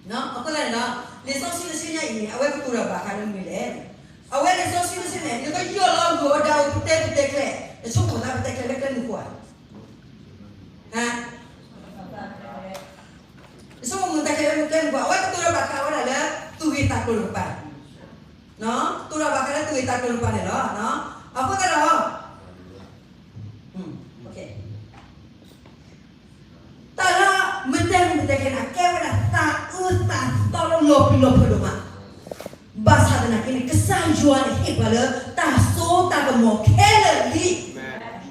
အဃိသတးန့ၣ်ဒီး လံာ်စီဆှံတဆၢညါအံၤန့ၣ် အဝဲကတိၤတၢ်ဘၣ်ဃးလၢမနုၤလဲၣ်. အဝဲလံာ်စီဆှံတဆၢန့ၣ် နကယီၢ်လီၤဂုၢ်အီၤဒၣ်အိၣ်ပတဲပတဲကျဲ, နဆိကမိၣ်သးပတဲကျဲလၢကျဲမုၢ်ခိၣ်ဧါ. နဆိကမိၣ်သးကျဲလၢကျဲမုၢ်ခိၣ်, အဝဲကတိၤတၢ်ဘၣ်ဃးဝဲဒၣ်လၢ သူၣ်ဂ့ၢ်သးကျိၤတကပၤ, ကတိၤတၢ်ဘၣ်ဃးလၢသူၣ်ဂ့ၢ်သးကျိၤတကပၤန့ၣ်လီၤ. အဃိသတးဒီး တၢ်လၢမတဲမုၢ်မတဲကျဲန့ၣ် အကဲဝဲဒၣ်သးအၢသးသီလၢလီၤပျံၤလီၤဖုးဒိၣ်မး, ဘၣ်ဆၣ်သနာ်က့န့ၣ် ကစၢ်ယွၤန့ၣ်ဟ့ၣ်ပှၤလၢတၢ်စိတၢ်ကမီၤခဲလၢာ်လံ,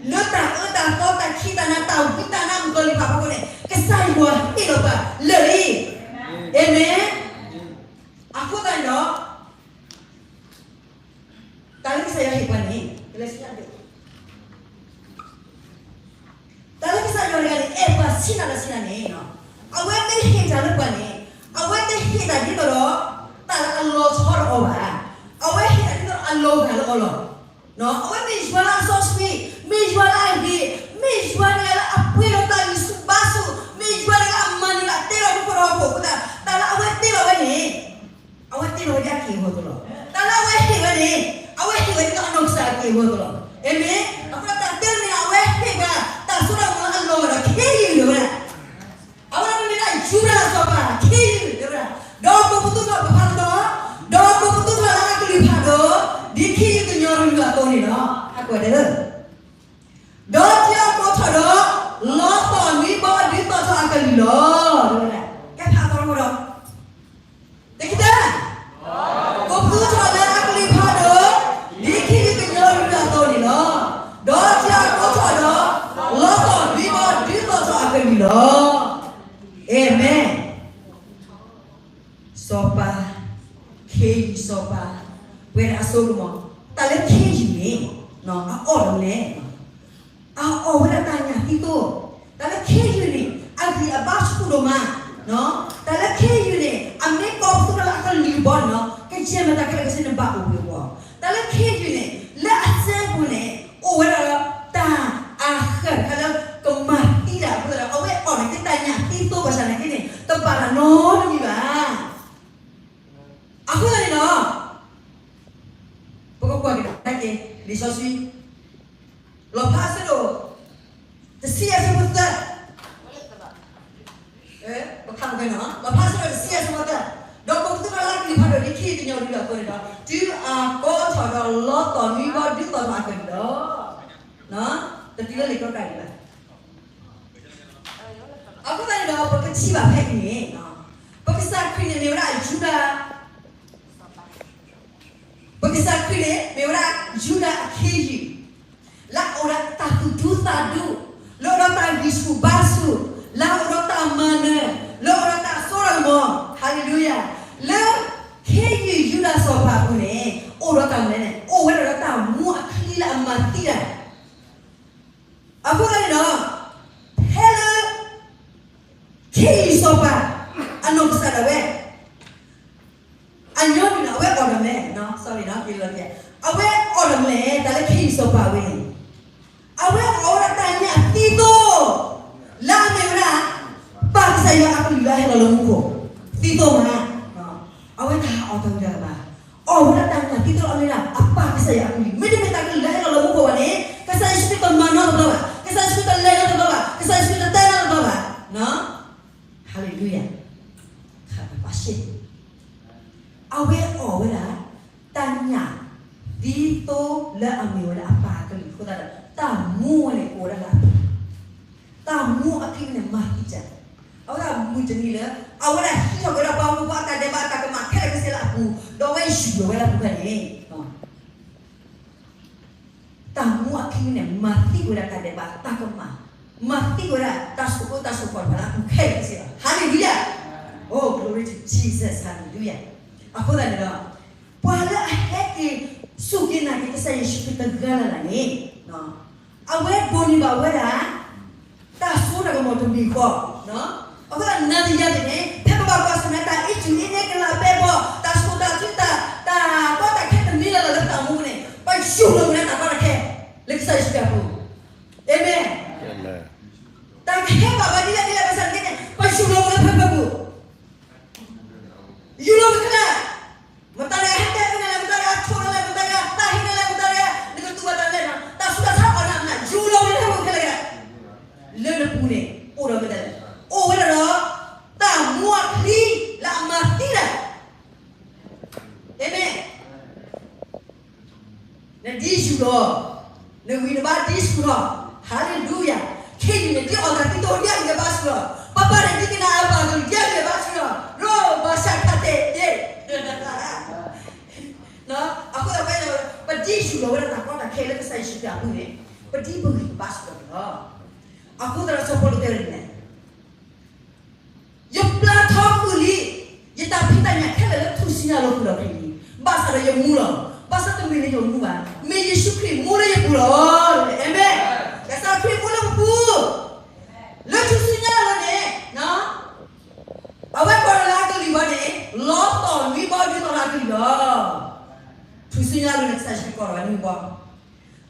လၢတၢ်အၢတၢ်သီတၢ်ခံးတၢ်နၤတၢ်ဝံတၢ်နါမုၣ်ကီၤလံၤဖးဖီခိၣ်န့ၣ် ကစၢ်ယွၤဟ့ၣ်လီၤပှၤလၢာ်လံ. အၤမ့ၣ်. အဃိသတးန့ၣ်ဒီး တၢ်လၢကစၢ်ယွၤဟ့ၣ်ပှၤန့ၣ် တၢ်လၢကစၢ်ယွၤတဂၤန့ၣ် အဲၣ်ပှၤဆံးနၤလီၤဆံးနၤန့ၣ်, အဝဲမ့ၢ်ဟ့ၣ်တၢ်လၢပှၤန့ၣ် အဝဲတဟ့ၣ်တၢ်ဒ်သိးဒီး တၢ်လၢအလီၤဆီဒီးအီၤဘၣ်, အဝဲဟ့ၣ်တၢ်ဒ်သိးဒီးအလီၤဂာ်လၢအီၤလီၤ. အဝဲမ့ၢ်ယွၤလၢအစီဆှံ, မ့ၢ်ယွၤလၢအဂ့ၤ, မ့ၢ်ယွၤတဂၤလၢအပှ့ၤဒီးတၢ်ဂံၢ်ဆူၣ်ဘါဆူၣ်, မ့ၢ်ယွၤတဂၤလၢအမၤန့ၢ်လၢအတ့လီၤမူခိၣ်ဒီးဟီၣ်ခိၣ်အဃိသတး တၢ်လၢအဝဲတ့လီၤဝဲန့ၣ် အဝဲတ့လီၤဝဲဒ်အက့ၢ်အဂီၤအသိးလီၤ. တၢ်လၢအဝဲဟ့ၣ်ဝဲန့ၣ် အဝဲဟ့ၣ်ဝဲဒ်သိးအနီၢ်ကစၢ်အက့ၢ်အဂီၤအသိးလီၤ. အၤမ့ၣ်. အဃိဒီးတၢ်တဲန့ၣ် အဝဲဟ့ၣ်ပှၤ တၢ်စိတၢ်ကမီၤလၢအလီၤဂာ်ဒီး ခ့ယုၢ်ဒၣ်ဝဲဒၣ်, အဝဲဒၣ်မ့ၢ်ဒၣ်ယူဒၤစီၤပၤ ခ့ယုၢ်ဒၣ်ဝဲဒၣ်, ဒီးကိးပသူထီၣ်ပဖးလီၤ, ဒီးကိးပသူထီၣ်လၢအကလုၢ်ဖးဒိၣ် ဒ်ခ့ယုၢ်ကညီၤရူၢ်အသိးန့ၣ်လီၤ. အကွဲးဒဲးလၢ ဒီးတၢ်ကိးထီၣ်ဒီး လီသီၣ်နွံဘီဒုးသီၣ်ထီၣ်အကလုၢ်လီၤ. ကဲဖးသီတခီဒီး တကတၢၢ်, ကိးပသူထီၣ်လၢအကလုၢ်ဖးဒိၣ် ဒ်ခ့ယုၢ်ကညီၤရူၢ်အသိးန့ၣ်လီၤ. ဒီးတၢ်ကိးထီၣ်ဒီး လီသီၣ်နွံဘီဒုးသီၣ်ထီၣ်အကလုၢ်လီၤ. အၤမ့ၣ်. စီၤပၤ, ခ့ယုၢ်စီၤပၤ, ပှဲၤဒၣ်အစိကမီၤ, တၢ်လၢခ့ယုၢ်န့ၣ် အအီၣ်ဒ်လဲၣ်, အအီၣ်ဝဲဒၣ်တၢ်ညၣ်သံသိ, တၢ်လၢခ့ယုၢ်န့ၣ် အဂံၢ်အဘါဆူၣ်ဒိၣ်မး, တၢ်လၢခ့ယုၢ်န့ၣ် အမ့ၢ်ကိးပသူထီၣ်လၢအကလုၢ်ဘီန့ၣ် ကယဲၢ်မတၤခဲလၢာ်ကဆ့နဘၣ်အိၣ်ဘှံးအဂီၢ်, တၢ်လၢခ့ယုၢ်န့ၣ် လၢအစဲပူၤန့ၣ် အိၣ်ဝဲဒၣ်ဒီး တၢ်အဃၢ်တခါလၢကမၤသံတၢ်အဃိသတးဒီး အဝဲအီၣ်န့ၣ်က့တၢ်ညၣ်သံသိဘၣ်ဆၣ်နာ်က့န့ၣ် တဘၣ်တၢ်နီတမံၤဘၣ်. အဃိသတးန့ၣ်ဒီး ပကကွၢ်ကဒါက့ၤ လံာ်စီဆှံ လီၤဖျါအဆၢဒိၣ် တဆံယဲၢ်အဆၢဖိသၢ, ပခါပကနီၤ လီၤဖျါအဆၢဒိၣ်တဆံယဲၢ်အဆၢဖိသၢ, ဒီးကိးပသူထီၣ်လၢအကလုၢ်ဖးဒိၣ်ဒ်ခ့ယုၢ်ကညီၤရူၢ်အသိးန့ၣ်ဒီး တုၤအကိးထီၣ်ဒီးလီသီၣ်နွံဘီဒုးသီၣ်ထီၣ်အကလုၢ်လီၤ. တတုၤလၢလံာ်ကီကးဒံးဘၣ်. အဃိသတးန့ၣ်ဒီး ပကထံၣ်ဘၣ်ဖဲအံၤန့ၣ် ပကစၢ်ခရံာ်န့ၣ်မ့ၢ်ဝဲဒၣ်ယူဒၤ ပကစၢ်ခရံာ်န့ၣ် မ့ၢ်ဝဲဒၣ်ယူဒၤအခ့ယုၢ်, လၢအအိၣ်ဒီးတၢ်သူၣ်ဒူသးဒူ, လၢအိၣ်ဒီးတၢ်ဂံၢ်ဆူၣ်ဘါဆူၣ်, လၢအအိၣ်ဒီးတၢ်မၤနၢၤ, လၢအအိၣ်ဒီးတၢ်စိတၢ်ကမီၤ, ဟၤလ့လူယၤ, လၢခ့ယုၢ်ယူဒၤစီၤပၤအပူၤန့ၣ် အိၣ်ဒီးတၢ်မနုၤလဲၣ်န့ၣ် အိၣ်ဝဲဒၣ်ဒီးတၢ်မူအချံလၢအမၤသံတၢ် အဃိသတးန့ၣ်ဒီး ဖဲလၢ ခ့ယုၢ်စီၤပၤ အနီၢ်ကစၢ်ဒၣ်ဝဲ အညီနုၢ်န့ၣ် အဝဲအီၣ်ဒီးမနုၤလဲၣ်, အဝဲအီၣ်ဒီးမနုၤလဲၣ် တၢ်လၢခ့ယုၢ်စီၤပၤဝဲန့ၣ်, အဝဲအီၣ်ဝဲဒၣ်တၢ်ညၣ်သံသိ လၢအမ့ၢ်ဝဲဒၣ် ပၢ်ကစၢ်ယွၤအကလုၢ်လၢအဟဲလီၤလၢမူခိၣ် သံသိမး, အဝဲတၢ်အီၣ်တၢ်ဝံၤတၢ်ကမၣ် အီၣ်ဝဲဒၣ်တၢ်ညၣ်သံသိလၢအမ့ၢ်ဒၣ် အပၢ်ကစၢ်ယွၤအကလုၢ်, မ့တမ့ၢ်တၢ်ကလုၢ်လၢဟဲလီၤလၢမူခိၣ်ဘၣ်န့ၣ် ကစၢ်ယ့ၣ်ၡူးခရံာ်တမၤနီတဘျီဘၣ်, ကစၢ်ယ့ၣ်ၡူးခရံာ်တလဲၤနီတဘျီဘၣ်, ကစၢ်ယ့ၣ်ၡူးခရံာ်တတဲနီတဘျီဘၣ်. ဟၤလ့လူယၤ, ခးပှၤရှ့ အဝဲအီၣ်ဝဲဒၣ် တၢ်ညၣ်သံသိလၢအမ့ၢ်ဝဲဒၣ်အပၢ်အကလုၢ်အဃိသတးဒီး တၢ်မူဝဲန့ၣ်အိၣ်ဝဲဒၣ်လၢအပူၤ, တၢ်မူအချံန့ၣ်မၤသံတၢ်, အဝဲဒၣ်မုၢ်တနံၤလၢ အဝဲဒၣ်ဟံးထီၣ်က့ၤဒီးပှၤမိၢ်ပှၤအတၢ်ဒဲးဘးအတၢ်ကမၣ်ခဲလၢာ်ခဲဆ့လၢအပူၤ, ဒီးအဝဲယူၢ်လီၤဝဲလၢအပူၤဖဲန့ၣ် တၢ်မူအချံန့ၣ် မၤသံဝဲဒၣ်တၢ်ဒဲးဘးတၢ်ကမၣ်, မၤသံဝဲဒၣ်တၢ်ဆိၣ်အၢတၢ်ဆိၣ်ဃီၣ်တဖၣ်လၢအပူၤခဲလၢာ်ခဲဆ့လီၤ. ဟၤလ့လူယၤ, Oh, glory to Jesus, hallelujah. အဃိသတးန့ၣ်ဒီး ပှၤလၢအဟဲက့ၤစူၢ်က့ၤနာ်က့ၤကစၢ်ယ့ၣ်ၡူးခရံာ်တဂၤလၢ်လၢ်န့ၣ် အဝဲဒိးန့ၢ်ဘၣ်ဝဲဒၣ် တၢ်စိတၢ်ကမီၤတမံၤဃီ, အဃိသတးနၤဒီးယၤသ့ၣ်န့ၣ် ဖဲပဘၣ်ကွၢ်ဆၢၣ်မဲာ်တၢ်အ့ၣ်စူၣ်အ့န့ကလးပဲဘီ တၢ်ဆိၣ်တၢ်ထုတၢ် တၢ်ကီတၢ်ခဲတမံၤလၢ်လၢ်လၢပတၢ်အိၣ်မူပူၤန့ၣ် ပယူၢ်လီၤဝဲဒၣ်တၢ်ကီတၢ်ခဲ လၢကစၢ်ယ့ၣ်ၡူးခရံာ်အပူၤ, အၤမ့ၣ်, တၢ်ကဟဲဘၣ်ဝဲဒ်လဲၣ်ဒ်လဲၣ်ဘၣ်ဆၣ်သနာ်က့န့ၣ် ပယူၢ်လီၤဝဲလၢဖဲဖဲပူၤ အၤမ့ၣ်. ဒ်ဆူၣ်လီၤ. နဂံၢ်နဘါဒ်ဆူၣ်လီၤ. ဟါလ့လူယၤ. ခ့ယုၢ်န့ၣ် ဒ်အီၣ်သးဒ်သိးဒ်အဂံၢ်အဘါဆူၣ်လီၤ. ပၢ်ပၢ်န့ၣ် ဒ်ကနၣ်အပၢ်ကလုၢ်ဒ်အဂံၢ်အဘါဆူၣ်လီၤ. ရိဘၣ်ဆၣ်ခါတဲာ်တဲာ် အဃိသတး ပဒ်ဆူၣ်လီၤဝဲဒၣ်တၢ်ကီတၢ်ခဲလၢကစၢ်ယ့ၣ်ၡူးခရံာ်အပူၤန့ၣ် ပဒ်ပဂံၢ်ပဘါဆူၣ်လီၤန့ၣ်လီၤ. အဃိသတးဒီးစီၤပီလူးတဲဝဲဒ်လဲၣ် ယပျၢ်ထီကွံာ်လံ ယတၢ်ဖံးတၢ်ညၣ်ခဲလၢာ်လၢထူၣ်စုညါအလိၤဃုာ်ဒီးခရံာ်လံ. ဘၣ်ဆၣ်ဒီးယမူလီၤ. ဘၣ်ဆၣ်တမ့ၢ်လၢယမူဘၣ်, မ့ၢ်ယ့ၣ်ၡူးခရံာ်မူလၢယပူၤလီၤ. အၤမ့ၣ်. ကစၢ်ခရံာ်မူလၢပပူၤ လၢထူၣ်စုညါအလိၤန့ၣ် အဝဲကိးလၢအကလုၢ်ဘီန့ၣ် လီသီၣ်နွံဘီ ဒ်သိးလၢအကလုၢ်လီၤ. ထူၣ်စုညါအလိၤန့ၣ် ကစၢ်ယ့ၣ်ၡူးခရံာ်ကိးထီၣ်ဝဲနွံဘီ,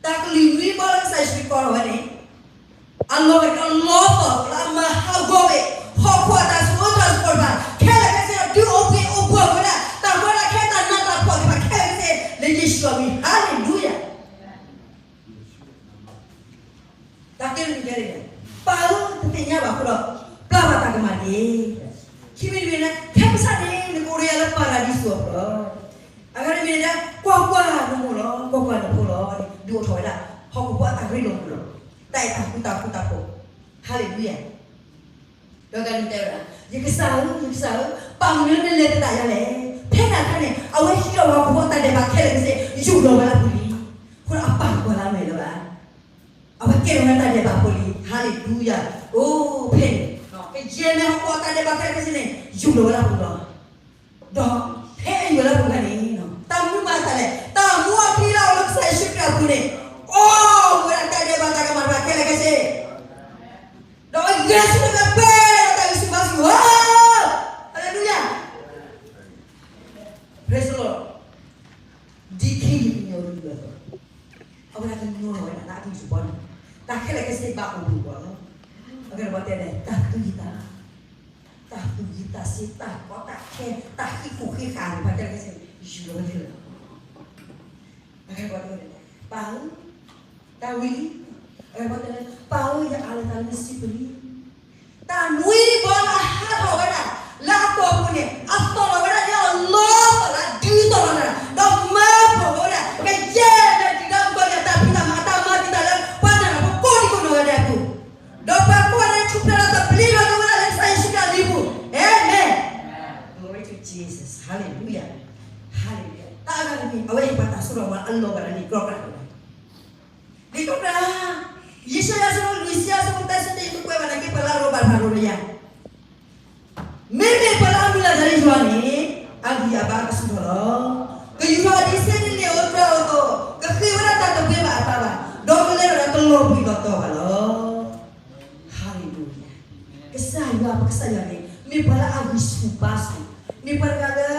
တၢ်ကလုၢ်နွံဘီလၢကစၢ်ယ့ၣ်ၡူးခရံာ်ကိးထီၣ်ဝဲန့ၣ် အလီၢ်ဝဲဒီးလီသီၣ်လၢအမၤဟးဂီၤဝဲ ဟီၣ်ခိၣ်အတၢ်ဆူးတၢ်ဆါတဖၣ် ခဲလၢာ်ခဲဆ့ဒီး ဒုးအိၣ်ဘှံးအိၣ်ဘှီၣ်ဝဲဒၣ် တၢ်ကီတၢ်ခဲတၢ်နးတၢ်ဖှီၣ်သ့ၣ်တဖၣ်ခဲလၢာ်ခဲဆ့ လၢယ့ၣ်ၡူးအမံၤ ဟါလ့လူယၤ. တၢ်ကဲန့ၣ်ကဲန့ၣ် ပၢ်ဧၢ တသ့ၣ်ညါဘၣ်အဃိဒီး ပျၢ်ဘၣ်တၢ်ကမၣ်တက့ၢ်. ခံမံၤတမံၤန့ၣ် ခဲကစၢ်န့ၣ် နကအိၣ်ဒီးယၤလၢပၤရၤဒံစူၤအပူၤလီၤ. အဂၤတမံၤန့ၣ် ကွၢ်ကွၢ်, နမိၢ်လီၤ, ကွၢ်ကွၢ်, နဖိလီၤ, ဒုးအိၣ်ထီၣ်ဝဲဒၣ် ဟီၣ်ခိၣ်ဖိအတၢ်ရ့လိာ်မုာ်လီၤ. တၢ်အဲၣ်တၢ်ကွံတၢ်ဃူတၢ်ဖိး, ဟါလ့လူယၤ. ဒီးကနတဲဝဲဒၣ် ယကစၢ်ဧၢ, ယကစၢ်ဧၢ, ဘၣ်မနုၤနလဲၤသဒၣ်ယၤလဲၣ်. ဖဲန့ၣ်အခါန့ၣ် အဝဲဟံးလီၤဝဲဟီၣ်ခိၣ်ဖိအတၢ်ဒဲးဘးခဲလၢာ်ခဲဆ့ ယူၢ်လီၤဝဲဒၣ်ပူၤလံ. အဃိဒီးအပၢ်ကွၢ်လၢအမဲာ်လၢၤဘၣ်. အဝဲကဲထီၣ်ဝဲတၢ်ဒဲးဘးဖိလံ, ဟါလ့လူယၤ. အိၣ်ဖဲန့ၣ် ကယဲၢ်မ့ၢ်ဟီၣ်ခိၣ်ဖိအတၢ်ဒဲးဘးခဲလၢာ်ခဲဆ့န့ၣ် ယူၢ်လီၤဝဲဒၣ်ပူၤလီၤ. ဒီးဖဲအယူၢ်လီၤဝဲဒၣ်ပူၤအခါန့ၣ် တၢ်မနုၤမၤအသးလဲၣ်, တၢ်မူအချံလၢအအိၣ်လၢကစၢ်ယ့ၣ်ၡူးခရံာ်အပူၤန့ၣ် အိၣ်ဝဲဒၣ်တၢ်ဒဲးဘးတၢ်ကမၣ်တဖၣ်ခဲလၢာ်ခဲဆ့ ဒီးအဂဲၤဆၢထၢၣ်ဝဲပှဲၤဒီးတၢ်ဂံၢ်ဆူၣ်ဘါဆူၣ်လီၤ. ဟါလ့လူယၤ. Praise the Lord. ဒ်ခ့ယုၢ်ကညီၤဒ်ဝဲအသိး အဝဲဒၣ်ကညီၤလီၤဝဲဒၣ်လၢအဂံၢ်ဆူၣ်ဘီန့ၣ် တၢ်ခဲလၢာ်ခဲဆ့ဘၣ်အိၣ်ဘှံးအိၣ်ဘှီၣ်လီၤ. အဂ့ၢ်ဒ်ဘၣ်တဲဒၣ် တၢ်သူၣ်ဂံၢ်သး တၢ်သူၣ်ဂံၢ်သးဆံး တၢ်ကီတၢ်ခဲ တၢ်ဃံးဃူးဃံးဃာ်န့ၣ် ပှၤခဲလၢာ်ခဲဆ့ ယူၢ်လီၤဝဲလီၤ. အဂ့ၢ်ဒ်ဘၣ်တဲဝဲဒၣ် ပၢ်ဧၢ တၢ်ဝံၤလံ, အဂ့ၢ်ဒ်ဘၣ်တဲ ပၢ်ဧၢ ယအၢၣ်လီၤသးလၢနစုပူၤလံ. တၢ်နွံဘီလၢအဟးထီၣ်ဝဲဒၣ် လၢအတီၢ်ပူၤန့ၣ် အသီၣ်လီၤဝဲဒၣ်လၢအလီသီၣ်လၢအဒုးသီၣ်လီၤဝဲဒၣ် ဒီးမၤဖှီၣ်ဝဲဒၣ် ကယဲၢ်မ့ၢ်ဒုၣ်ဒါမုၣ်ကီၢ်န့ၣ် အတၢ်ဖံးတၢ်မၤ အတၢ်မၤတံာ်တာ်လၢ ပှၤနၢ်ပၢၢ်ဖိကိးဒံကိးနီၢ်ဂၤဒဲးအပူၤ, ဒီးပှၤကိးဂၤဒဲးထူၣ်ဖျဲးဒီးတၢ်ပျံၤထီၣ်က့ၤဝဲဒၣ်လၢကစၢ်ယ့ၣ်ၡူးခရံာ်အမံၤပူၤ, အၤမ့ၣ်. Glory to Jesus. Hallelujah. Hallelujah. တၢ်အဂၤတမံၤ အဝဲဟ့ၣ်ပှၤတၢ်စိတၢ်ကမီၤအလီၢ်ဝဲဒၣ်လံာ်ကြီကြၢ်ဝဲဒၣ် လံာ်ကြီကြၢ်, ယၡါယၤအဆၢဒိၣ်လွံၢ်ဆံ အဆၢဖိသၢဆံတၢ ယတကွဲးဘၣ်နာ်က့ ပှၤလၢအရိၣ်ဘၣ်တဖၣ်ရိၣ်လၢယၤ, မ့မ့ၢ်ပှၤလၢအမုၢ်လၢ်တၢ်လၢယွၤန့ၣ် အဂံၢ်အဘါကဆူၣ်ထီၣ်လီၤ. ကယူးထီၣ်အဒံးဆှံဒ်န့ၣ်အိၣ်တြၢ်အသိး, ကဃ့ဝဲဒၣ်တၢ်တပှဲၤဘၣ်အသးဘၣ်, ဒီးကလဲၤဒီးတၢ်တလီၤဘှံးလီၤတီၤဘၣ်လီၤ. ဟါလ့လူယၤ. ကစၢ်ယွၤ ပကစၢ်ယွၤန့ၣ် မ့ၢ်ပှၤလၢအဂံၢ်ဆူၣ်ဘါဆူၣ်, မ့ၢ်ပှၤတဂၤလၢ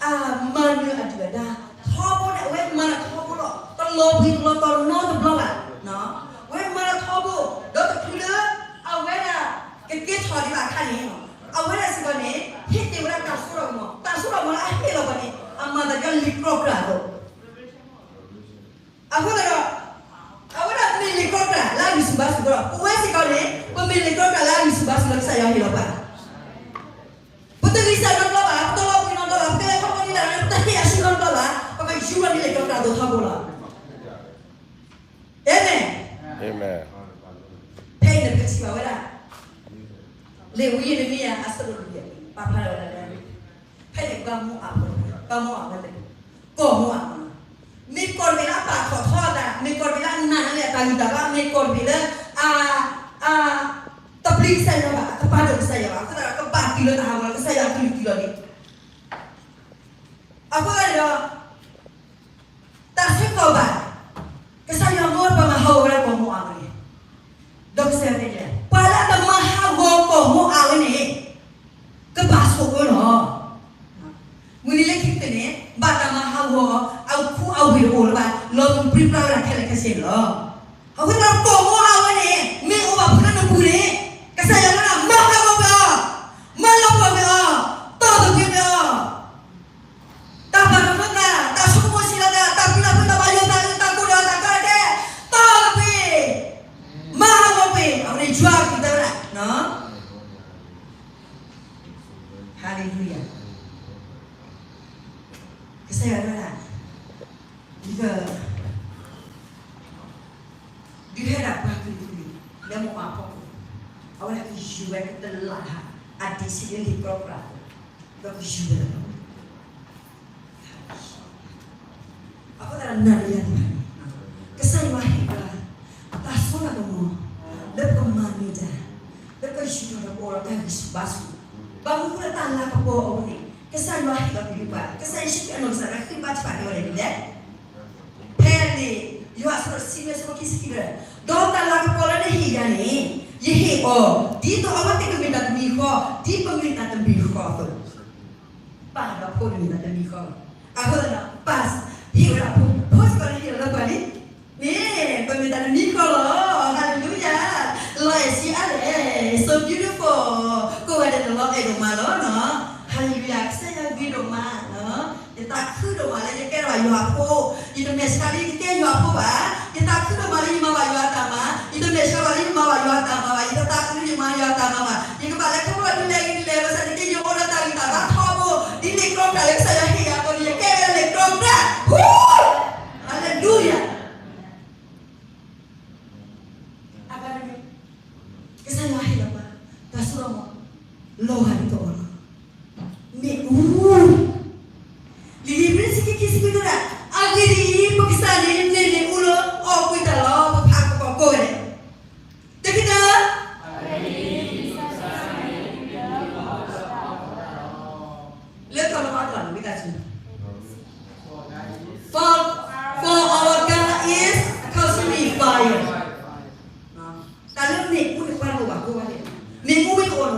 အမၤနၢၤအဒုၣ်အဒါ, ထီဘိန့ၣ် အဝဲမၤတၢ်ထီဘိလီၤ, တလီၤဘှံးတလီၤတီၤနီတဘျီဘၣ်. အဝဲမၤတၢ်ထီဘိ, ဒီးတချုးလၢ အဝဲဒၣ် ကကဲထီၣ်ဒံးဘၣ်အခါန့ၣ်, အဝဲဒၣ်စ့ၢ်ကီးန့ၣ် ဟ့ၣ်တ့ၢ်ဝဲဒၣ်တၢ်စိတၢ်ကမီၤ, တၢ်စိတၢ်ကမီၤလၢအဟ့ၣ်လီၤပှၤန့ၣ် အမၤသးဒ်လံာ်ကြီကြၢ်အသိး အဃိသတးဒီး အဝဲဒၣ်မ့ၢ်လံာ်ကြီကြၢ်လၢအဂံၢ်ဆူၣ်ဘါဆူၣ်အသိးဒီး ပဝဲစ့ၢ်ကီးန့ၣ် ပမ့ၢ်လံာ်ကြီကြၢ်လၢအဂံၢ်ဆူၣ်ဘါဆူၣ်လၢကစၢ်ယွၤဟ့ၣ်လီၤပှၤ, ပတဂံၢ်စၢ်နီတဘျီဘၣ်, ပတလီၤဘှံးနီတဘျီဘၣ်, ပကလဲၤထီၣ်ကီၢ်နံၤဒၣ်န့ၣ် ပတဟ့ၣ်အစုနီတဘျီဘၣ်, ပကယူၤထီၣ်ဒ်လံာ်ကြီကြၢ်အသိးထီဘိလီၤ. အၤမ့ၣ်. ဖဲအံၤန့ၣ် ပကထံၣ်ဘၣ်ဝဲဒၣ် လံာ်ဝံယံးရမံယၤ အဆၢဒိၣ်လွံၢ် ပာ်ဖျါထီၣ်ဝဲဒၣ်လၢ ဖဲန့ၣ်ပှၤမိၤအၤဖိ, ပှၤမိၤအၤဖိန့ၣ် ကီၢ်မိၤအၤဖိလီၤ. မ့ၢ်ကီၢ်တဘ့ၣ်လၢအပာ်ထီၣ်ထီအသး, မ့ၢ်ကီၢ်တဘ့ၣ်လၢအနာ်န့ၢ်အတၢ်ဂံၢ်တၢ်ဘါ, မ့ၢ်ကီၢ်တဘ့ၣ်လၢ အ အ တပျံၤကစၢ်ယွၤဘၣ်, အတပာ်ဒိၣ်ကစၢ်ယွၤဘၣ်, အဃိသတးဒီးကဘၣ်တုၤလၢတၢ်ဟးဂီၤလီၤ, ကစၢ်ယွၤအကလုၢ်ကထါလီၤန့ၣ် အဃိသတးန့ၣ်ဒီး တၢ်ဆၢကတီၢ်ဘၣ်, ကစၢ်ယွၤမၢပှၤမၤဟးဂီၤဝဲဒၣ်ကီၢ်မိၤအၤဖိန့ၣ်, ဒီးကစၢ်ယွၤတဲဒ်လဲၣ်, ပှၤလၢအတမၤဟးဂီၤကီၢ်မိၤအၤဖိန့ၣ် ကဘၣ်ဆိၣ်အၢလီၤ. မုၢ်နံၤလၢခံကတၢၢ်န့ၣ် ဘၣ်တၢ်မၤဟးဂီၤအီၤ အခူအဝ့ၢ်တအိၣ်လၢၤဘၣ်, လီၤမုၢ်ပြံပြါဝဲဒၣ်ခဲလၢာ်ခဲဆ့န့ၣ်လီၤ. အဃိသတးဒီးကီၢ်မိၤအၤဖိန့ၣ် မ့ၢ်အိၣ်ဘၣ်ဖဲလၢနပူၤန့ၣ် ကစၢ်ယွၤလၢမၤဟးဂီၤကွံာ်အီၤ, မၤလီၤပှီၢ်ကွံာ်အီၤ, တီၢ်သဘှံးကွံာ်အီၤ တၢ်ပာ်ဒိၣ်မၤသး, တၢ်ဆိကမိၣ်ဆံးလီၤသး, တၢ်ပျံၤတၢ်ဖုး, တၢ်ဘၣ်ယိၣ်သး, တၢ်ကိၢ်ဒီးတၢ်ကီတၢ်ခဲ, တီၢ်သဘှံး, မၤဟးဂီၤကွံာ်, အဝဲန့ၣ်ယွၤအကလုၢ်ကထါဝဲဒၣ်, ဟါလ့လူယၤ, ကစၢ်ယွၤတဲဝဲဒၣ်, ယက ယလ့ၣ်ကြီပြး, ဒီးကယူၤဝဲလီၤ. အဃိသတးဒီး နၤဒီးယၤတဖၣ်န့ၣ် ကစၢ်ယွၤဟ့ၣ်ပှၤ တၢ်စိတၢ်ကမီၤ လၢပကမၤန့ၢ်တၢ်, လၢပကယူၤထီၣ်ဒီးပအိၣ်ဒီးတၢ်ဂံၢ်ဆူၣ်ဘါဆူၣ်, ဘၣ်မနုၤဃိလၢတၢ်လၤကပီၤအဝဲန့ၣ် ကစၢ်ယွၤဟ့ၣ်လီၤကွံာ်ပှၤ, ကစၢ်ယ့ၣ်ၡူးခရံာ်အနီၢ်ကစၢ်ဒၣ်ဃ့ဘါထုကဖၣ်ဝဲဒၣ်ဒ်လဲၣ်. ဖဲန့ၣ် ယိၤဟၣ်အဆၢဒိၣ်တဆံနွံအဆၢဖိခံဆံခံ, ဒီးတၢ်လၤကပီၤလၢနဟ့ၣ်ယၤန့ၣ် ယဟ့ၣ်အီၤ ဒ်သိးအဝဲသ့ၣ်ကမ့ၢ်တၢ်တမံၤဃီ ဒ်ပမ့ၢ်တၢ်တမံၤဃီအသိး, ပၢ်ဒီးဖိန့ၣ်မ့ၢ်တၢ်တမံၤဃီလီၤ. အဃိသတးဒီး ပၢ်ဟ့ၣ်ဝဲဒၣ်ဖိ, ဖိစ့ၢ်ကီးန့ၣ်ဟ့ၣ်လီၤလၢပှၤလံ, န့ၣ် ပမ့ၢ်တၢ်တမံၤဃီလီၤ. Hallelujah. လီၤအဲၣ်ဆံးအါလဲၣ်, so beautiful. ကိးဂၤဒဲးန့ၣ်လီၤအဲၣ်ဒိၣ်မးလီၤနီၤ. Hallelujah. ကစၢ်ယွၤဂ့ၤဒိၣ်မးနီၤ. ယသးခုဒိၣ်မးလၢယကဲထီၣ်ဘၣ်ယွၤအဖိ, ယတမဲာ်ဆှးလၢယကကဲယွၤအဖိဘၣ်. ယသးခုဒိၣ်မးလၢယမၤဘၣ်ယွၤအတၢ်မၤ, ယတမဲာ်ဆှးဘၣ်လၢယမၤဘၣ်ယွၤအတၢ်မၤဘၣ်, ယသးခုလၢယမၤယွၤအတၢ်မၤဘၣ်, ယကဘၣ်လဲၤခီဖျိဒ်လဲၣ်ဂ့ၤဒ်လဲၣ်, ဘၣ်ဆၣ်သနာ်က့ ယအိၣ်ဒီးတၢ်ဂံၢ်တၢ်ဘါထီဘိ, ဒ်န့ၣ်ကြီပြးလၢကစၢ်ယွၤဟ့ၣ်ယၤအသိးန့ၣ် ယကဲဝဲဒၣ်န့ၣ်ကြီပြး, ဟူ, Hallelujah. အဂၤတမံၤ, ကစၢ်ယွၤဟ့ၣ်လီၤပှၤ တၢ်စိတၢ်ကမီၤ လီၤဂာ်ဒ်သိးအီၤလီၤ. မ့ၣ်အူ, လံာ်ဧ့ၤဘြံၤတဆံခံ ခံဆံခွံတဲဒၣ်, အဂ့ၢ်ဒ်အံၤ ပကစၢ်န့ၣ်မ့ၢ်မ့ၣ်အူလၢအီၣ်ကွံာ်တၢ်လီၤ. ပဖးကပီၤကိးဂၤဒဲး, တကတၢၢ် လၢကီၢ်လီၤဝါတလီၤန့ၣ် ဝံသးစူၤ, for, for our God is a consuming fire. တၢ်လၢမ့ၣ်အူန့ၣ် ပှၤလိၣ်ဘၣ်ကိးဂၤဒဲး, မ့ၣ်အူမ့ၢ်တအိၣ်န့ၣ် မူတသ့ဘၣ်.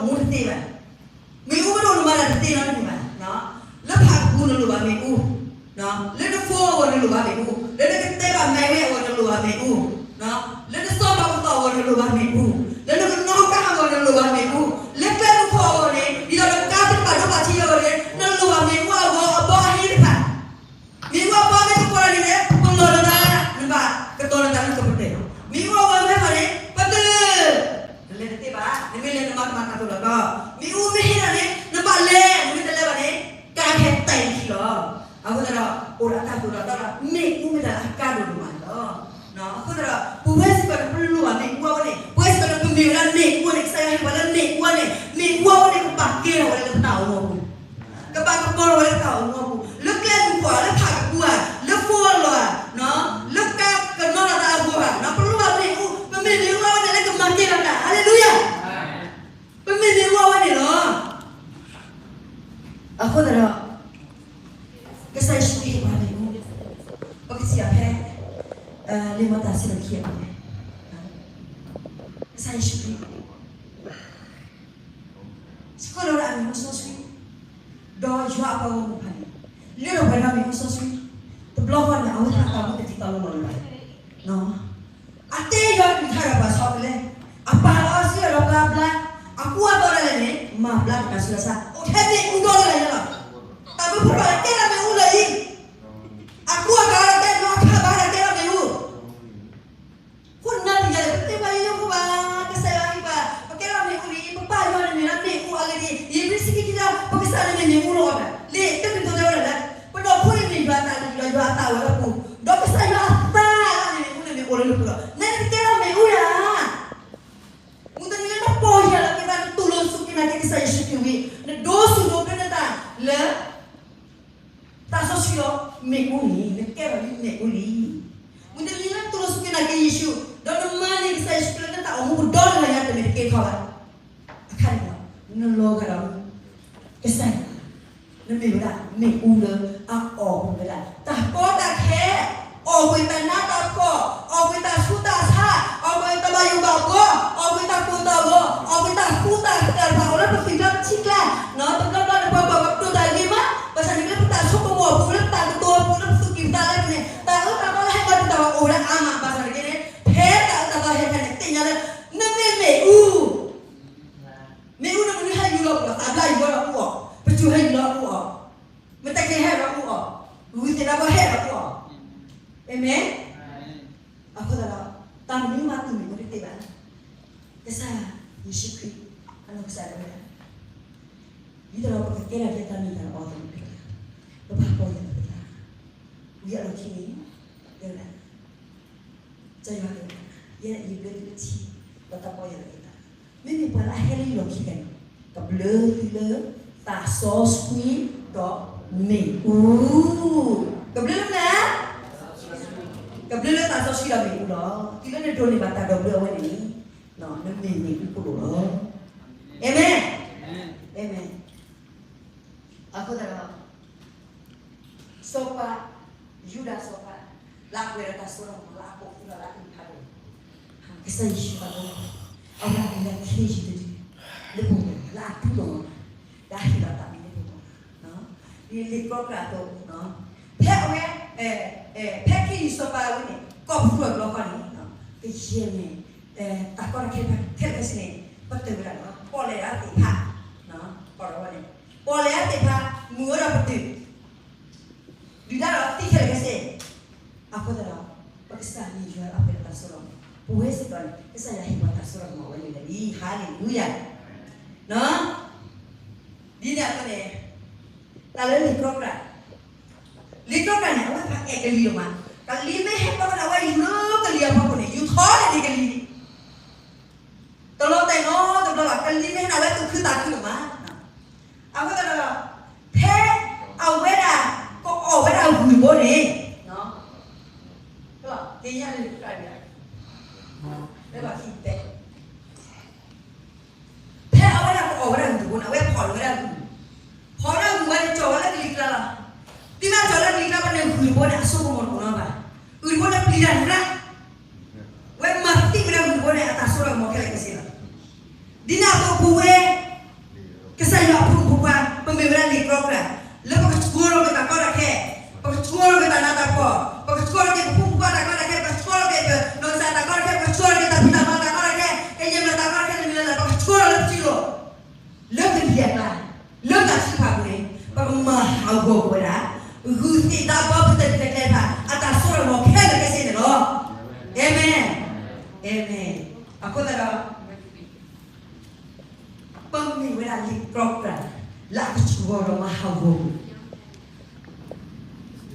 မ့ၣ်အူမ့ၢ်တအိၣ်န့ၣ် မၤတၢ်တသ့နီတမံၤဘၣ်. လၢဖးကပူၤနလိၣ်ဘၣ်မ့ၣ်အူ, လၢန phone အဂီၢ်နလိၣ်ဘၣ်မ့ၣ်အူ, လၢနကတဲဘၣ်မဲဝဲအဂီၢ်နလိၣ်ဘၣ်မ့ၣ်အူ, လၢနစီၤပၤကသီၣ်အဂီၢ်နလိၣ်ဘၣ်မ့ၣ်အူ, လၢနကနီၣ်ကါအဂီၢ်နလိၣ်ဘၣ်မ့ၣ်အူ, လၢကျဲမုၢ်ခိၣ်အဂီၢ်န့ၣ် ဒ်သိးနကါတဖၣ်ဒိဖးထံအဂီၢ်န့ၣ် နလိၣ်ဘၣ်မ့ၣ်အူအဂီၤအဘီအဟ့တဖၣ်. မ့ၣ်အူအဘီမ့ၢ်တကိးတၢ်န့ၣ် ပလီၢ်နသး, နဘၣ်ကတီၤနသးလၢကပတဲာ်, မ့ၣ်အူအဂီၤမ့ၢ်တဖၣ်န့ၣ် ပတ နလဲၤတသ့ဘၣ်, နမ့ၢ်လဲၤနမၤကမၣ်တၢ်သိၣ်တၢ်သီ, မ့ၣ်အူမ့ၢ်ဟ့ၣ်နၤန့ၣ် နဘၣ်လဲၤ, နမ့ၢ်တလဲၤဘၣ်န့ၣ် ကါဟဲတဲာ်နခံလီၤ. အဃိသတးဒီး အိၣ်ဒီးတၢ်သိၣ်တၢ်သီဒီး မ့ၣ်အူမ့ၢ်တၢ်လၢအကါဒိၣ်ဒိၣ်မးန့ၣ်လီၤ. အဃိသတးဒီး ပဝဲစ့ၢ်ကီးန့ၣ် ပလိၣ်ဘၣ်မ့ၣ်အူအဝဲန့ၣ်, ပဝဲစ့ၢ်ကီးန့ၣ် ပမ့ၢ်ဝဲဒၣ်မ့ၣ်အူန့ၣ်, ကစၢ်ယွၤဟ့ၣ်ပှၤလၢမ့ၣ်အူန့ၣ်, မ့ၣ်အူအဝဲန့ၣ် ကဘၣ်ကဲထီၣ်ဝဲလၢပတၢ်အိၣ်မူအပူၤ ကဘၣ်ကပီၤထီၣ်ဝဲလၢပတၢ်အိၣ်မူအပူၤ, လၢကျဲမုၢ်ခိၣ်ဧါ, လၢဖးကပူၤဧါ, လၢ phone အလီၢ်ဧါ, လၢကါကနီၣ်လီၤသးအဂီၢ်ဧါ, ပလိၣ်ဘၣ်မ့ၣ်အူ, ပမ့ၢ်မ့ၣ်အူအဝဲန့ၣ်လၢကမၤကဲထီၣ်တၢ်, ဟါလ့လူယၤ, ပမ့ၢ်မ့ၣ်အူအဝဲန့ၣ်လီၤ. အဃိသတးဒီး ကစၢ်ယ့ၣ်ၡူးခရံာ်ဟ့ၣ်ပှၤမ့ၣ်အူ, ပကထံၣ်အီၤဖဲ လံာ်မၤတၢ်အဆၢဒိၣ်ခံအပူၤန့ၣ်, ကစၢ်ယ့ၣ်ၡူးခရံာ် ဆှၢလီၤဝဲဒၣ်အမ့ၣ်အူစီဆှံ, ဒီးယွၤအပှၤဂီၢ်မုၢ်တဖၣ်န့ၣ် လၢထီၣ်ပှဲၤထီၣ်မ့ၣ်အူစီဆှံ, တဘျီဃီန့ၣ် အဝဲသ့ၣ်အတၢ်အိၣ်မူတတံာ်တာ်လီၤလီၤလၢၤဘၣ်. အတဲယွၤကလုၢ်ကထါဒီးပှၤဆီတလဲ, အပာ်လီၤအီၤစုဒီးပှၤဘျါ, အကူအသိးဒၣ်လဲာ်န့ၣ် မၤဘျါက့ၤတၢ်ဆူးတၢ်ဆါ, အိၣ်ထဲမ့ၣ်အူဒီလၢအလီၢ်, တၢ်မ့ၢ်ဖိတဖၣ်လၢကဲထီၣ်မ့ၣ်အူလၢအံၤ, အကူအသိးဒၣ်ကဲထီၣ်, အခါဘၣ်ဒၣ်ကဲထီၣ်မ့ၣ်အူ ခိၣ်နၢ်တယၤလၢပတဲဘၣ်ယိယိဖိဘၣ်, ကစၢ်ယွၤဟ့ၣ်ပှၤ, ပကဲထီၣ်မ့ၣ်အူလံ, ပပၢ်ယွၤန့ၣ်မ့ၢ်ဒၣ်မ့ၣ်အူအဂ့ၢ်ဒ်အံၤ, ဧ့ၤဘြံၤတဆံခံ ခံဆံသၢ, ပကစၢ်န့ၣ်မ့ၢ်မ့ၣ်အူလီၤ. လံာ်တၢ်မုၢ်တၢ်တဲဝဲဒၣ်လၢ ပဒီၣ်ဖိအံၤမ့ၢ်ယွၤအသးလၢယွၤ, ယွၤအသးအိၣ်ဝဲလၢပူၤ, ဒီးကစၢ်ယွၤအသးလၢအမ့ၢ်မ့ၣ်အူန့ၣ်မ့ၢ်အိၣ်လၢနပူၤလီၤ. နကကဲထီၣ်မ့ၣ်အူဧါ. မုၢ်တနံၤလၢနပီၢ်ယၢ်လီၤက့ၤသး, နတူၢ်လိာ်စူၢ်က့ၤနာ်က့ၤကစၢ်ယ့ၣ်ၡူးခရံာ်ဝံၤ, နဒိးစူၢ်ဒိးဘျၢနသးလၢ သးစီဆှံလီၤ. မ့ၣ်အူန့ၣ် နကဲထီၣ်လံမ့ၣ်အူလံ. မုၢ်တနံၤလၢနတူၢ်လိာ်စူၢ်က့ၤနာ်က့ၤယ့ၣ်ၡူး, ဒီးနမၤန့ၢ်ကစၢ်ယ့ၣ်ၡူးခရံာ်လၢနတၢ်အိၣ်မူပူၤဒီတဂၤညါ တမ့ၢ်တကဲထီၣ်ဘၣ်. အခါန့ၣ်လီၤ, နလီၤဂာ်ဒီး ကစၢ်ယွၤ, နမ့ၢ်ဝဲဒၣ်မ့ၣ်အူလၢအအီၣ်ဝဲဒၣ် တၢ်ကီတၢ်ခဲ, အီၣ်ကွံာ်တၢ်နးတၢ်ဖှီၣ်, အီၣ်ကွံာ်တၢ်ဆူးတၢ်ဆါ, အီၣ်ကွံာ်တၢ်ဘၣ်ယိၣ်ဘၣ်ဘှီ, အီၣ်ကွံာ်တၢ်ကိၢ်တၢ်ဂီၤ, အီၣ်ကွံာ်တၢ်ဃူတၢ်ဖိးတဖၣ်အိၣ်လၢပသွံၣ်ကျါပထံကျါ, တဘျီဘျီန့ၣ် ပှၤဘၣ်ပဒိၣ်တၢ်ဂ့ၤမး, ဘၣ်ဆၣ်န့ၣ် လၢပတၢ်ဆိကမိၣ်အပူၤ, လၢပတၢ်ကတိၤအပူၤ, လၢပသူၣ်ကံၢ်ပသးလဲပူၤန့ၣ် တၢ်အၢတၢ်သီလၢဟဲဘၣ်ပတၢ်အိၣ်ဝဲဒၣ်အါမး. ဘၣ်ဆၣ်တက့ၢ်န့ၣ် ဖဲတၢ်အၢတၢ်သီဟဲဖဲန့ၣ် သ့ၣ်ညါလၢ နမ့ၢ်မ့ၣ်အူ မ့ၣ်အူန့ၣ်မနုၤဟဲယူၤလီၤပှၤ, သးဘျါယူၤလီၤအူအီၣ်, ပစိၤဟဲယူၤလီၤအူအီၣ်, ဂုၢ်သ့ၣ်တၢ်ဘီဟဲလီၤအူအီၣ်, အၤမ့ၣ်. အဃိသတးဒီး တၢ်မနုၤမးသူၣ်မ့ၣ်အူတသ့ဘၣ်. ကစၢ်ယ့ၣ်ၡူးခရံာ် အနီၢ်ကစၢ်ဒၣ်ဝဲဒၣ် ဒ်သိးဒီးပကကဲထီၣ်က့ၤတၢ်မ့ၢ်တၢ်တီအီၤအသိးန့ၣ် ပဘၣ်ပီၢ်ယၢ်လီၤပသး, ဝံၤအလီၢ်ခံန့ၣ် တဲဝဲဒၣ် ကစၢ်ယွၤတဲဝဲဒၣ် ယဲဒၣ်ယဘျၢသုတထံၣ် ဒီးတၢ်ပီၢ်ယၢ်လီၤက့ၤသး, မ့မ့ၢ်ပှၤလၢအဟဲလၢယလီၢ်ခံဂၤန့ၣ် ကဘျုးသုလၢသးစီဆှံဒီးမ့ၣ်အူ, ကဘျုးလၢမနုၤလဲၣ်, ကဘျုးလၢသးစီဆှံဒီးမ့ၣ်အူလီၤ. တုၤလၢနဒိးန့ၢ်ဘၣ်တၢ်ဒိးဘျၢအဝဲန့ၣ်န့ၣ်, နမ့ၢ်မ့ၣ်အူကိၣ်လိၣ်လီၤ. အၤမ့ၣ်, အၤမ့ၣ်. အဃိသတးဒီး စီၤပၤ, ယူဒၤစီၤပၤ, လၢအပှဲၤဒီးတၢ်စိတၢ်ကမီၤ လၢအကိးပသူထီၣ်လၢအအုၣ်ဖးဒိၣ်, ကစၢ်ယ့ၣ်ၡူးအဘျုး, အဝဲဒၣ်ကလဲၤခ့ယုၢ်တဒု, လၢပဂီၢ်လၢအတူၢ်လိာ်, လၢအဟ့ၣ်လီၤအသးန့ၣ်လၢပဂီၢ်, ဒ်လံာ်ကြီကြၢ်အသိး, ဖဲအဝဲ, ဖဲခ့ယုၢ်စီၤပၤအဝဲန့ၣ် ကိးပသူထီၣ်တဘျီဃီန့ၣ်, ကယဲၢ်န့ၣ်, တၢ်ကီတၢ်ခဲခဲလၢာ်ခဲဆ့န့ၣ် ပတုာ်ဝဲဒၣ်လီၤ. ပီၣ်လဲၣ်ဒၣ်သ့ၣ်တဖၣ်, ပီၣ်လဲၣ်ဒၣ်သ့ၣ်တဖၣ် မုာ်ဝဲဒီးပတုာ်, ဒုၣ်ဒါဒီးသံခဲလၢာ်ခဲဆ့, အဃိသတးဒီး ပကစၢ်မ့ၢ်ယွၤလၢအပှဲၤဒီးတၢ်စိတၢ်ကမီၤ, ပဝဲစ့ၢ်ကီးန့ၣ် ကစၢ်ယွၤဟ့ၣ်ပှၤတၢ်စိတၢ်ကမီၤဝဲန့ၣ်လီၤ. ဟါလ့လူယၤ. ဒ်န့ၣ်အသိးန့ၣ်, တၢ်လၢလံာ်ကြီကြၢ်, လံာ်ကြီကြၢ်န့ၣ် အဝဲပှၤအဲၣ်ကလံၤဒိၣ်မး, ကလံၤမ့ၢ်ဟဲလီၤဝဲဒၣ်ဝဲယူၤလၢကလံၤအဖီခိၣ်န့ၣ် ယူၤထီၣ်န့ၢ်ဒံးကလံၤန့ၣ်, တလီၤတဲာ်နီတဘျီဘၣ်, ကလံၤမ့ၢ်ဟဲလီၤဝဲသူၣ်ခုသးခုဒိၣ်မး. အဃိသတးဒီး ဖဲအဝဲဒၣ်ကအီၣ်ဝဲဒၣ်ဂုၢ်တဘိန့ၣ်, က့ညါလံာ်ကြီကြၢ်, လၢခံတဲ ဖဲအဝဲဒၣ်ကအီၣ်ဝဲဒၣ်ဂုၢ်တဘိန့ၣ် အဝဲဖီၣ်လီၤဝဲဒၣ်ဂုၢ်, ဖီၣ်ဝဲဒၣ်ဂုၢ်ဝဲန့ၣ် ကၠီၣ်ဝဲလၢကလံၤကျါလီၤ. တုၤမ့ၢ်ကၠီၣ်လၢကလံၤကျါဘၣ်န့ၣ် ဂုၢ်တဘိန့ၣ် အစိကမီၤတအိၣ်နီတဘၣ်, ဂုၢ်တဘိန့ၣ်ပျံၤတၢ်ရၣ်, ဝဲမၤသံဝဲဒၣ်ဂုၢ်တဘိန့ၣ် အတၢ်စိတၢ်ကမီၤခဲလၢာ်ခဲဆ့လီၤ. ဒ်န့ၣ်အသိးပဝဲ ကစၢ်ယွၤအဖိမုၣ်ဖိခွါ ပမ့ၢ်ဝဲဒၣ်လံာ်ကြီကြၢ်, လၢပကဆှၢထီၣ်က့ၤတၢ်ကီတၢ်ခဲ, ပကဆှၢထီၣ်က့ၤတၢ်နးတၢ်ဖှီၣ်, ပကဆှၢထီၣ်က့ၤပဖိမုၣ်ဖိခွါတၢ်ကီတၢ်ခဲ, ပကဆှၢထီၣ်က့ၤပနီၢ်ကစၢ်တၢ်ကီတၢ်ခဲ, ပကဆှၢထီၣ်က့ၤတၢ်ဖံးတၢ်မၤတၢ်ကီတၢ်ခဲ, ကယဲၢ်မ့ၢ်တၢ်ကီတၢ်ခဲတမံၤလၢ်လၢ် ပကဆှၢထီၣ်လၢပစုလိၤ, လၢပတၢ်ဖံးတၢ်မၤ, လၢတၢ်ထုကဖၣ်အပူၤန့ၣ် ပကမၤဟးဂီၤကွံာ်ဝဲဒၣ် ဂုၢ်သ့ၣ်သးဘီဖုတၢၢ်တၢ်ကျဲတဖၣ် အတၢ်စိတၢ်ကမီၤခဲလၢာ်ခဲဆ့န့ၣ်လီၤ. အၤမ့ၣ်, အၤမ့ၣ်. အဃိသတးဒီး ပမ့ၢ်ဝဲဒၣ်လံာ်ကြီကြၢ် လၢအကဆှၢဂီၤဒီးမၤဟးဂီၤကွံာ်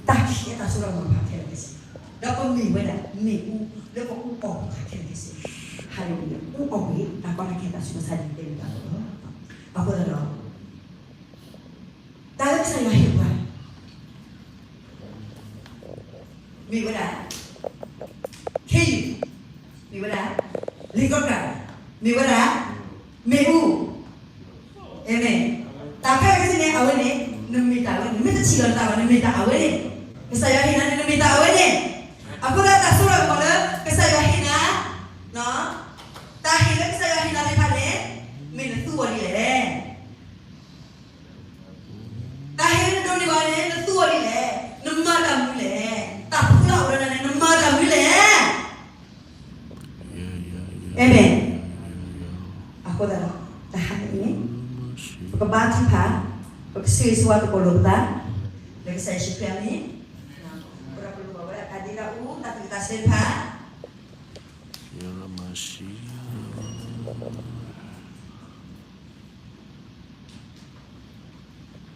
တၢ်ခံးအတၢ်စိတၢ်ကမီၤတဖၣ်ခဲလၢာ်ခဲဆ့, ဒီးပမ့ၢ်ဝဲဒၣ်မ့ၣ်အူလၢပအူအီၣ်တဖၣ်ခဲလၢာ်ခဲဆ့, ဟါလ့လူယၤ, အူအီၣ်ကွံာ်တၢ်ကီတၢ်ခဲတၢ်ဆူးတၢ်ဆါဒ်တဲဝဲဒၣ်လီၤ. အဃိသတးဒီး တၢ်လၢကစၢ်ယွၤဟ့ၣ်ပှၤ မ့ၢ်ဝဲဒၣ် ခ့ယုၢ်, မ့ၢ်ဝဲဒၣ် လံာ်ကြီကြၢ်, မ့ၢ်ဝဲဒၣ် မ့ၣ်အူ, အၤမ့ၣ်. တၢ်ခဲလၢာ်ခဲဆ့န့ၣ် အဝဲန့ၣ် နမ့ၢ်တၢ်ဝဲန့ၣ် မ့ၢ်တထံၣ်လီၤတၢ်ဘၣ် နမ့ၢ်တၢ်အဝဲန့ၣ်, ကစၢ်ယွၤဟ့ၣ်နၤန့ၣ် နမ့ၢ်တၢ်အဝဲန့ၣ်. အဃိသတးတၢ်စိတၢ်ကမီၤလၢ ကစၢ်ယွၤဟ့ၣ်နၤ, တၢ်ဟ့ၣ်လၢကစၢ်ယွၤဟ့ၣ်နၤသ့ၣ်တဖၣ်န့ၣ် မ့ၢ်နသူအီၤဒ်လဲၣ်. တၢ်ဟ့ၣ်လၢနဒိးန့ၢ်ဘၣ်န့ၣ် နသူအီၤဒ်လဲၣ်, နမၤတၢ်မနုၤလဲၣ်, တၢ်ဖှူလၢအအိၣ်ဒီးနၤန့ၣ် နမၤတၢ်မနုၤလဲၣ်. အၤမ့ၣ်. အဃိသတးဒီး တဟါညါအံၤန့ၣ် ပကဘါထုကဖၣ်, ပကဆိၣ်ဂ့ၤဆိၣ်ဝါသကိးလိာ်ပသး လၢကစၢ်ယ့ၣ်ၡူးခရံာ်အမံၤ, ပဒီပုၢ်ဝဲၢ် တၢ်ဒ့တၢ်အူ တၢ်သူၣ်ဝံၣ်သးဆၢတဖၣ် ယရမၤၡံ